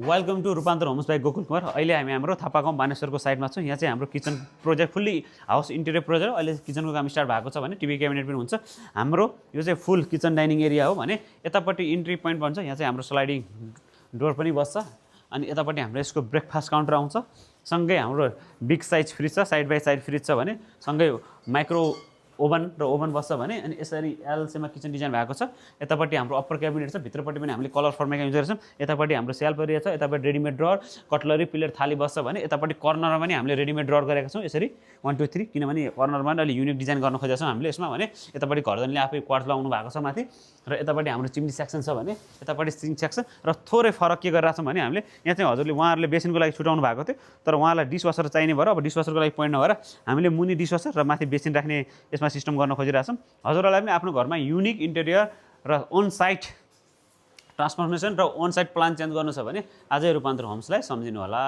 Welcome to Rupantar homes by Gokul Kumar. अहिले हामी हाम्रो थापागाउँ बानेश्वरको साइडमा छौँ। यहाँ चाहिँ हाम्रो kitchen project fully house interior project. अहिले किचनको काम स्टार्ट भएको छ भने टिभी क्याबिनेट पनि हुन्छ। हाम्रो यो चाहिँ फुल किचन डाइनिङ एरिया हो भने यतापट्टि इन्ट्री पोइन्ट भन्छ। यहाँ चाहिँ हाम्रो स्लाइडिङ डोर पनि बस्छ अनि यतापट्टि हाम्रो यसको ब्रेकफास्ट काउन्टर आउँछ। सँगै हाम्रो बिग साइज फ्रिज छ, साइड बाई साइड फ्रिज छ भने सँगै माइक्रो ओभन र ओभन बस्छ भने अनि यसरी एलसीमा किचन डिजाइन भएको छ। यतापट्टि हाम्रो अप्पर क्याबिनेट छ, भित्रपट्टि पनि हामीले कलर फर्मेका युज गरेछौँ। यतापट्टि हाम्रो सेल्फ एरिया छ, यतापट्टि रेडिमेड ड्रवर, कटलरी, प्लेट, थाली बस्छ भने यतापट्टि कर्नरमा पनि हामीले रेडिमेड ड्रवर गरेका छौँ। यसरी 1 2 3 किनभने कर्नरमा पनि अलि युनिक डिजाइन गर्न खोजेका छौँ हामीले यसमा भने यतापट्टि घरजनले आफै क्वार्ट्ज लगाउनु भएको छ माथि र यतापट्टि हाम्रो चिम्नी सेक्सन छ भने यतापट्टि सिङ्क सेक्सन र थोरै फरक के गरिरहेको छौँ भने हामीले यहाँ चाहिँ हजुरले उहाँहरूले बेसिनको लागि छुटाउनु भएको थियो तर उहाँलाई डिसवासर चाहिने भएर अब डिसवासरको लागि पोइन्ट नभएर हामीले मुनि डिसवासर र माथि बेसिन राख्ने यसमा सिस्टम गर्न खोजिरहेछौँ। हजुरहरूलाई पनि आफ्नो घरमा युनिक इन्टेरियर र अन साइट ट्रान्सफर्मेसन र अन साइट प्लान चेन्ज गर्नु छ भने आजै रूपान्तर होम्सलाई सम्झिनु होला।